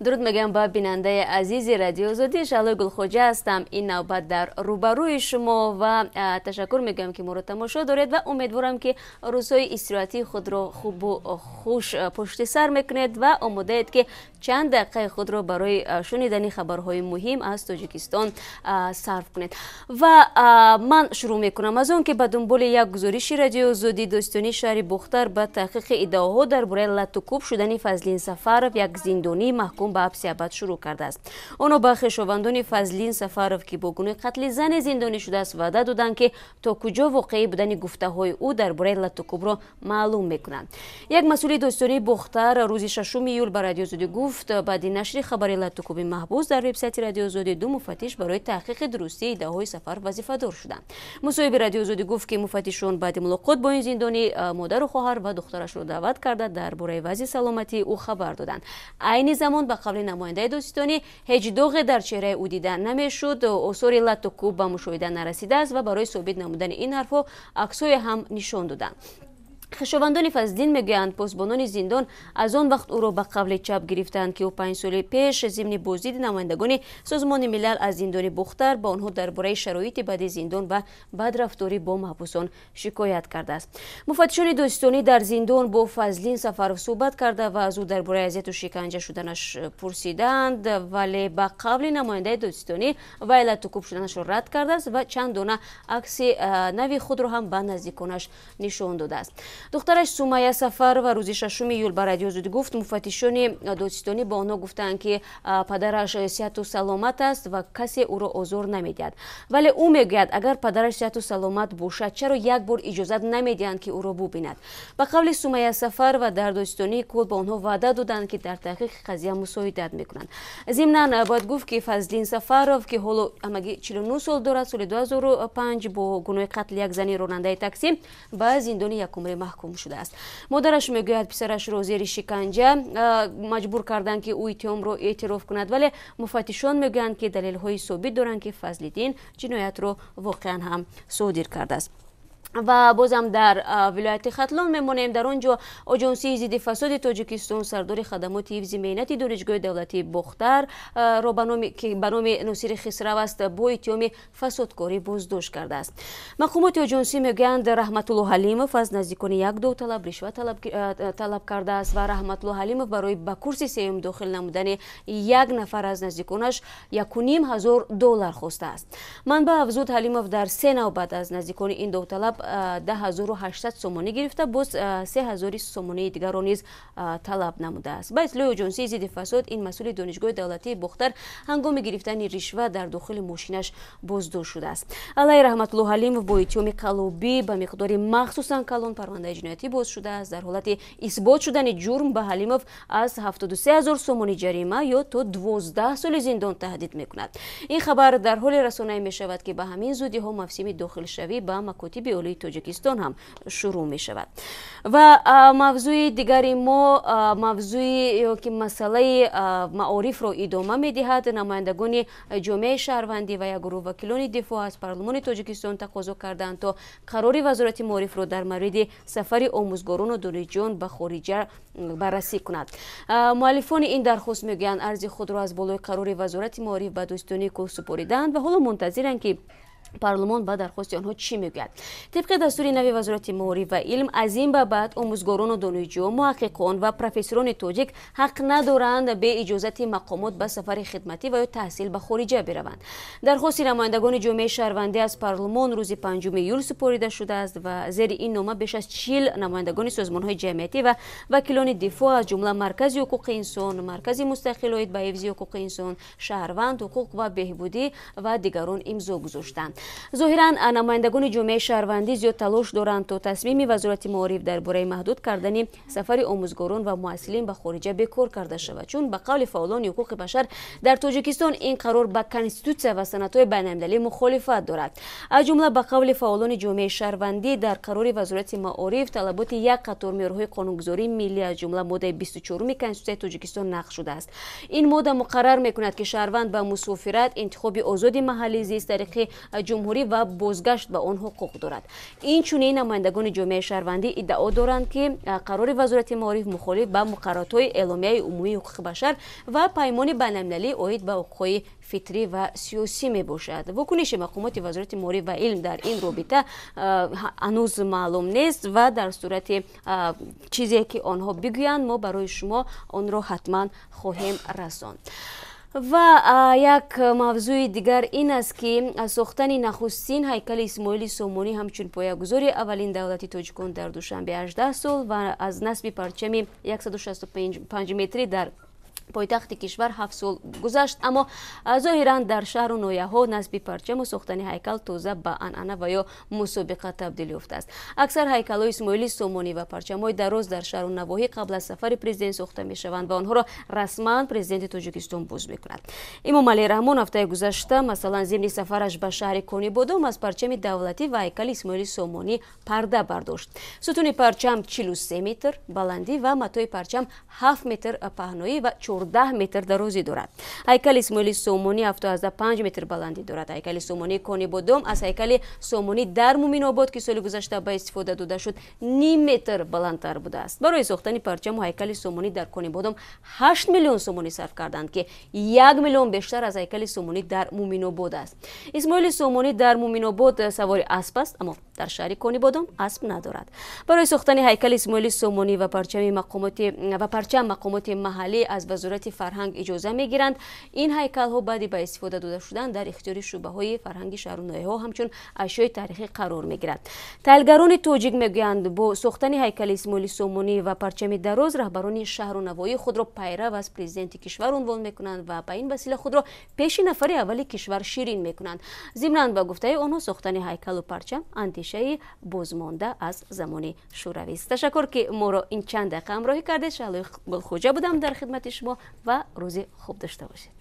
Дуруд мегӯям ба бинандаи азизи Радиои Озодӣ. Шаҳлои Гулхоҷа ҳастам. Ин навбат дар рӯбарӯи шумо ва ташаккур мегӯям, ки моро тамошо доред, ва умедворам, ки рӯзҳои истироҳатии худро хубу хуш пушти сар мекунед ва омодаед, ки чанд дақиқаи худро барои шунидани хабарҳои муҳим аз Тоҷикистон сарф кунед. Ва ман шурӯъ мекунам аз он, ки ба дунболи як гузориши Радиои Озодӣ додситонии шаҳри Бохтар ба таҳқиқи иддаоҳо дар бораи латтукӯб шудани Фазлин Сафаров, як зиндонии маҳкум ба ҳабси абад, шурӯъ кардааст. Онҳо ба хешовандони Фазлин Сафаров, ки бо гуноҳи қатли зане зиндонӣ шудааст, ваъда доданд, ки то куҷо воқеӣ будани гуфтаҳои ӯ дар бораи латтукӯбро маълум мекунанд. Як масъули додситонии Бохтар рӯзи 6 июл ба Радиои Озодӣ гуфт, баъди нашри хабари латтукӯби маҳбус дар вебсайти Радиои Озодӣ ду муфаттиш барои таҳқиқи дурустии иддаоҳои Сафаров вазифадор шуданд. Мусоҳиби Радиои Озодӣ гуфт, ки муфаттишон баъди мулоқот бо ин зиндонӣ модару хоҳар ва духтарашро даъват карда, дар бораи вазъи саломатии ӯ хабар доданд. Айни замон, ба қавли намояндаи додситонӣ, ҳеҷ доғе дар чеҳраи ӯ дида намешуд, осори латтукӯб ба мушоҳида нарасидааст ва барои собит намудани ин ҳарфҳо аксҳое ҳам нишон доданд. Хешовандони Фазлиддин мегӯянд, посбонони зиндон аз он вақт ӯро ба қавле чап гирифтанд, ки ӯ 5 соли пеш зимни боздиди намояндагони Созмони Милал аз зиндони Бохтар ба онҳо дар бораи шароити бади зиндон ва бадрафторӣ бо маҳбусон шикоят кардааст. Муфаттишони додситонӣ дар зиндон бо Фазлин Сафаров суҳбат карда ва аз ӯ дар бораи азияту шиканҷа шуданаш пурсидаанд, вале ба қавли намояндаи додситонӣ вай латтукӯб шуданашро рад кардааст ва чанд дона акси нави худро ҳам ба наздиконаш нишон додааст. Духтараш Сумая Сафарова рӯзи 6 июл ба Радиои Озодӣ гуфт, муфаттишони додситонӣ ба онҳо гуфтанд, ки падараш сиҳату саломат аст ва касе ӯро озор намедиҳад. Вале ӯ мегӯяд, агар падараш сиҳату саломат бошад, чаро як бор иҷозат намедиҳанд, ки ӯро бубинад? Ба қавли Сумая Сафарова, дар додситонии кул ба онҳо ваъда доданд, ки дар таҳқиқи қазия мусоидат мекунанд. Зимнан бояд гуфт, ки Фазлин Сафаров, ки ҳоло ҳамагӣ 49 сол дорад, соли 2005 бо гуноҳи қатли як зани ронандаи таксӣ ба зиндони якумрӣ маҳкум шудааст. Модараш мегӯяд, писарашро зери шиканҷа маҷбур карданд, ки ӯ иттиҳомро эътироф кунад, вале муфаттишон мегӯянд, ки далелҳои собит доранд, ки Фазлиддин ҷиноятро воқеан ҳам содир кардааст. Ва бозам дар вилояти Хатлон мемонем. Дар он ҷо Оҷонсии зидди фасоди Тоҷикистон сардори хадамоти ҳифзи меҳнати Донишгоҳи давлатии Бохтар, ки ба номи Носири Хисрав аст, бо иттиҳоми фасодкорӣ боздошт кардааст. Мақомоти оҷонсӣ мегӯянд, Раҳматулло Ҳалимов аз наздикони як довталаб ришва талаб кардааст ва Раҳматулло Ҳалимов барои ба курси сеюм дохил намудани як нафар аз наздиконаш 1500 доллар хостааст. Манбаъ афзуд, Ҳалимов дар се навбат аз наздикони ин довталаб 10 800 сомонӣ гирифта, боз 3000 сомонии дигарро низ талаб намудааст. Ба иттилои Оҷонсии зидди фасод, ин масъули Донишгоҳи давлатии Бохтар ҳангоми гирифтани ришва дар дохили мошинаш боздошт шудааст. Алайҳи Раҳматулло Ҳалимов бо иттиҳоми қаллобӣ ба миқдори махсусан калон парвандаи ҷиноятӣ боз шудааст. Дар ҳолати исбот шудани ҷурм ба Ҳалимов аз 73 000 сомонӣ ҷарима ё то 12 соли зиндон таҳдид мекунад. Ин хабар дар ҳоле расонаӣ мешавад, ки ба ҳамин зудиҳо мавсими дохилшавӣ ба макотиби олии Тоҷикистон ҳам шурӯъ мешавад. Ва мавзӯи дигари мо мавзӯи ё ки масъалаи маорифро идома медиҳад. Намояндагони ҷомеаи шаҳрвандӣ ва як гурӯҳ вакилони дифоъ аз парлумони Тоҷикистон тақозо карданд, то қарори Вазорати маорифро дар мавриди сафари омӯзгорону донишҷӯён ба хориҷа баррасӣ кунад. Муаллифони ин дархост мегӯянд, арзи худро аз болои қарори Вазорати маориф ба додситонии кул супориданд ва ҳоло мунтазиранд, ки парлумон ба дархости онҳо чӣ мегӯяд. Тибқи дастури нави Вазорати маориф ва илм, аз ин ба баъд омӯзгорону донишҷӯ, муҳаққиқон ва профессорони тоҷик ҳақ надоранд бе иҷозати мақомот ба сафари хидматӣ ва ё таҳсил ба хориҷа бираванд. Дархости намояндагони ҷомеаи шаҳрвандӣ аз парлумон рӯзи 5 июл супорида шудааст ва зери ин нома беш аз 40 намояндагони созмонҳои ҷамъиятӣ ва вакилони дифоъ, аз ҷумла Маркази ҳуқуқи инсон, Маркази мустақил оид ба ҳифзи ҳуқуқи инсон, Шаҳрванд, ҳуқуқ ва беҳбудӣ ва дигарон имзо гузоштанд. Зоҳиран, намояндагони ҷомеаи шаҳрвандӣ зиёд талош доранд, то тасмими Вазорати маориф дар бораи маҳдуд кардани сафари омӯзгорон ва муҳассилин ба хориҷа бекор карда шавад, чун ба қавли фаъолони ҳуқуқи башар дар Тоҷикистон ин қарор ба конститутсия ва санадҳои байналмилалӣ мухолифат дорад. Аз ҷумла, ба қавли фаъолони ҷомеаи шаҳрвандӣ, дар қарори Вазорати маориф талаботи як қатор меъёрҳои қонунгузории миллӣ, аз ҷумла моддаи 24-уми Конститутсияи Тоҷикистон нақз шудааст. Ин модда муқаррар мекунад, ки шаҳрванд ба мусофират, интихоби озоди маҳалли зист, тариқи ҷумҳурӣ ва бозгашт ба он ҳуқуқ дорад. Инчунин намояндагони ҷомеаи шаҳрвандӣ иддао доранд, ки қарори Вазорати маориф мухолиф ба муқарраротҳои Эъломияи умумии ҳуқуқи башар ва Паймони байналмилалӣ оид ба ҳуқуқҳои фитрӣ ва сиёсӣ мебошад. Вокуниши мақомоти Вазорати маориф ва илм дар ин робита ҳанӯз маълум нест ва дар сурати чизе ки онҳо бигӯянд, мо барои шумо онро ҳатман хоҳем расонд. Ва як мавзӯи дигар ин аст, ки сохтани нахустин ҳайкали Исмоили Сомонӣ ҳамчун поягузори аввалин давлати тоҷикон дар Душанбе 18 сол ва аз насби парчами 165 метрӣ дар пойтахти кишвар 7 сол гузашт, аммо зоҳиран дар шаҳру ноҳияҳо насби парчаму сохтани ҳайкал тоза ба анъана ва ё мусобиқа табдил ёфтааст. Аксар ҳайкалҳои Исмоили Сомонӣ ва парчамҳои дароз дар шаҳру навоҳӣ қабл аз сафари президент сохта мешаванд ва онҳоро расман президенти Тоҷикистон боз мекунад. Эмомалӣ Раҳмон ҳафтаи гузашта, масалан, зимни сафараш ба шаҳри Конибодом аз парчами давлатӣ ва ҳайкали Исмоили Сомонӣ парда бардошт. Сутуни парчам 43 метр баландӣ ва матои парчам 7 метр паҳноӣ ва 14 метр дарозӣ дорад. Ҳайкали Исмоили Сомонӣ 75 метр баландӣ дорад. Ҳайкали Сомонии Конибодом аз ҳайкали Сомонӣ дар Муминобод, ки соли гузашта ба истифода дода шуд, ним метр баландтар будааст. Барои сохтани парчаму ҳайкали Сомонӣ дар Конибодом 8 миллион сомонӣ сарф карданд, ки 1 миллион бештар аз ҳайкали Сомонӣ дар Муминобод аст. Исмоили Сомонӣ дар Муминобод савори асп аст, аммо дар шаҳри Конибодом асп надорад. Барои сохтани ҳайкали Исмоили Сомонӣ ва парчам мақомоти маҳаллӣ аз Вазорати фарҳанг иҷоза мегиранд. Ин ҳайкалҳо баъди ба истифода дода шудан дар ихтиёри шӯъбаҳои фарҳанги шаҳру ноҳияҳо ҳамчун ашёи таърихӣ қарор мегирад. Таҳлилгарони тоҷик мегӯянд, бо сохтани ҳайкали Исмоили Сомонӣ ва парчами дароз раҳбарони шаҳру навоҳӣ худро пайрав аз президенти кишвар унвон мекунанд ва ба ин васила худро пеши нафари аввали кишвар ширин мекунанд. Зимнан, ба гуфтаи онҳо, сохтани ҳайкалу парчам андешаи бозмонда аз замони шӯравист. Ташаккур, ки моро ин чанд дақиқа ҳамроҳӣ кардед. Шаҳлои Гулхоҷа будам дар хидмати шумо ва рӯзи хуб дошта бошед.